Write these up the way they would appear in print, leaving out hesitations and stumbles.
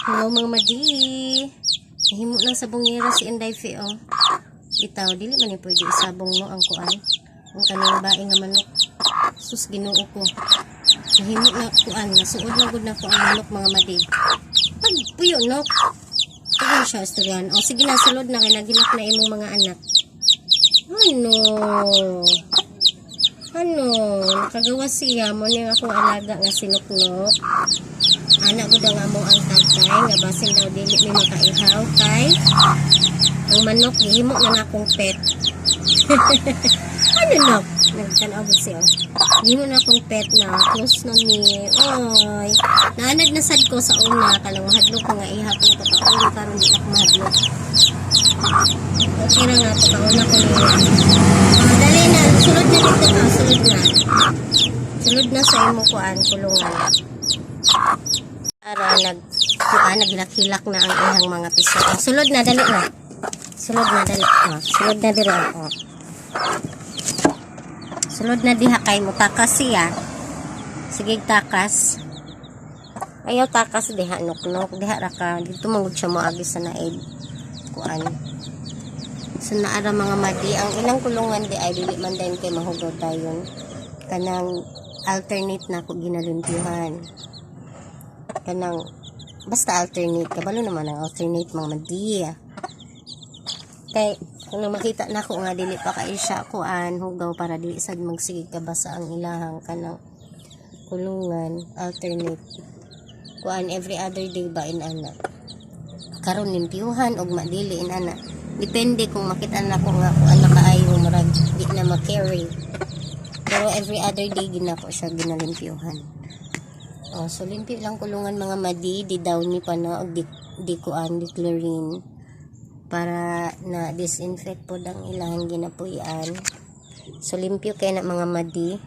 Hello, mga madi. Nahimo ng sabongera si Inday Fe, oh. Bitaw, dili man ni pwede isabong, no, ang kuan. Ang kaning bae nga manok. Sus, Ginoo ko. Nahimo na kuan, nasuod na gud na ko ang manok, mga madi. Pag puyo nok. Tugon siya istoryahan. O sige na, sulod na kay nagilak na imong mga anak. Ano? Ano? Nakagawa siya mo niya akong alaga nga sinuknok. Anak ko daw nga mo ang tatay nga basin daw dili mi makaihaw kay ang manok gihimo na nakong pet. Ano nok? Nagtanaw ba siya? Gihimo na akong pet na close na mi. Oy. Naanad na sad ko sa una kanang mahadlok ko nga ihapon ko kaon, karon di ako mahadlok. Okay ra nga to kauna ko ni. Oh, dali na, sulod na dito ka, sulod na. Sulod na sa imo kuan kulungan. Ara nag kuan, naghilak-hilak na ang ihang mga piso. Oh, sulod na, dali na. Sulod na, dali. Oh, sulod na dira. Oh. Sulod na diha kay mo takas siya. Sige, takas. Ayaw takas diha, noknok diha ra ka. Dito man gud siya moagi sa naib kuan. So naara, mga madi, ang ilang kulungan di ay dili man dayon kay mahugaw dayon. Kanang alternate na ako ginalimpyuhan. Kanang basta alternate, kabalo naman ang alternate, mga madi. Kay kung makita na ako nga dili pa kay siya kuan hugaw, para dili sad magsige ka basa ang ilahang kanang kulungan, alternate kuan, every other day ba in ana. Karon limpyuhan og madili in ana. Depende kung makita na ko nga kuan na kaayo, murag di na ma-carry. Pero every other day ginako siya ginalimpyuhan. Oh, so limpyo lang kulungan, mga madi, di downy pa na og di kuan, di chlorine para na disinfect pod ang ilang ginapuy-an. So limpyo kay na, mga madi.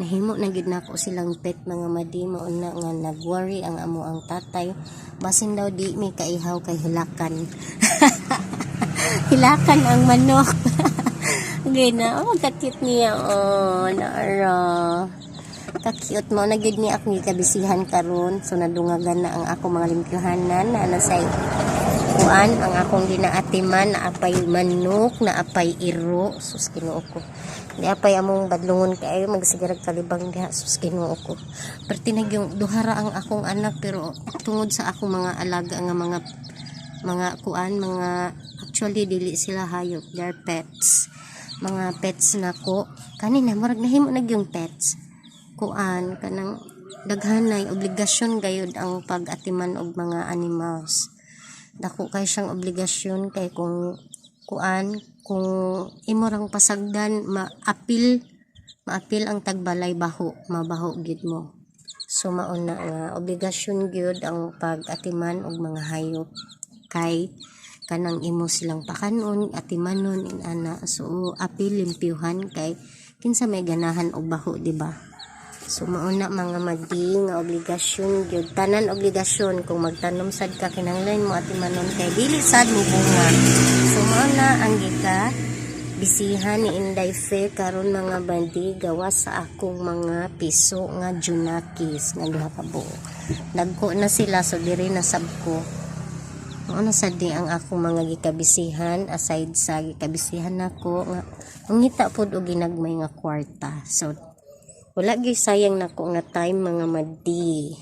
Nahimo na gyud nako silang pet, mga madi, mao na nga nag-worry ang amo ang tatay. Basin daw di mi kaihaw kay hilakan. Hilakan ang manok. Gina, oh, ka-cute niya. Oh, naara. Ka-cute mo. Na gyud ni akong gikabisihan karon. So nadungagan na ang ako mga limpyuhanan na nasay kuan ang akong ginaatiman, naapay manok, naapay iro. Sus, Ginoo ko. Di apay among badlungon kaayo magsigarag kalibang diha. Sus, Ginoo ko. Perti na yung duhara ang akong anak, pero tungod sa akong mga alaga nga mga kuan, mga actually dili sila hayop, they're pets, mga pets nako. Kanina murag nahimo na yung pets kuan, kanang daghanay obligasyon gayud ang pag-atiman og mga animals. Dako kay siyang obligasyon kay kung kuan, kung imo rang pasagdan, maapil maapil ang tagbalay, baho, mabaho gyud mo. So mao na nga obligasyon gyud ang pag-atiman og mga hayop kay kanang imo silang pakanon, atimanon in ana. So apil limpyuhan kay kinsa may ganahan og baho, di ba? So mao na, mga madi, nga obligasyon gyud tanan, obligasyon. Kung magtanom sad ka, kinahanglan mo atimanon kay dili sad mo bunga. So mao na ang gika bisihan ni Inday Fe karon, mga bandi, gawas sa akong mga piso nga junakis nga duha ka buok. Dagko na sila, so diri na sab ko. Mao na sad ni ang akong mga gikabisihan aside sa gikabisihan nako nga mangita pod og ginagmay nga kwarta. So wala gyud sayang nako nga time, mga madi.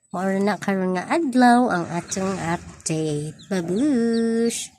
Mao na karon nga adlaw ang atong update. Babush!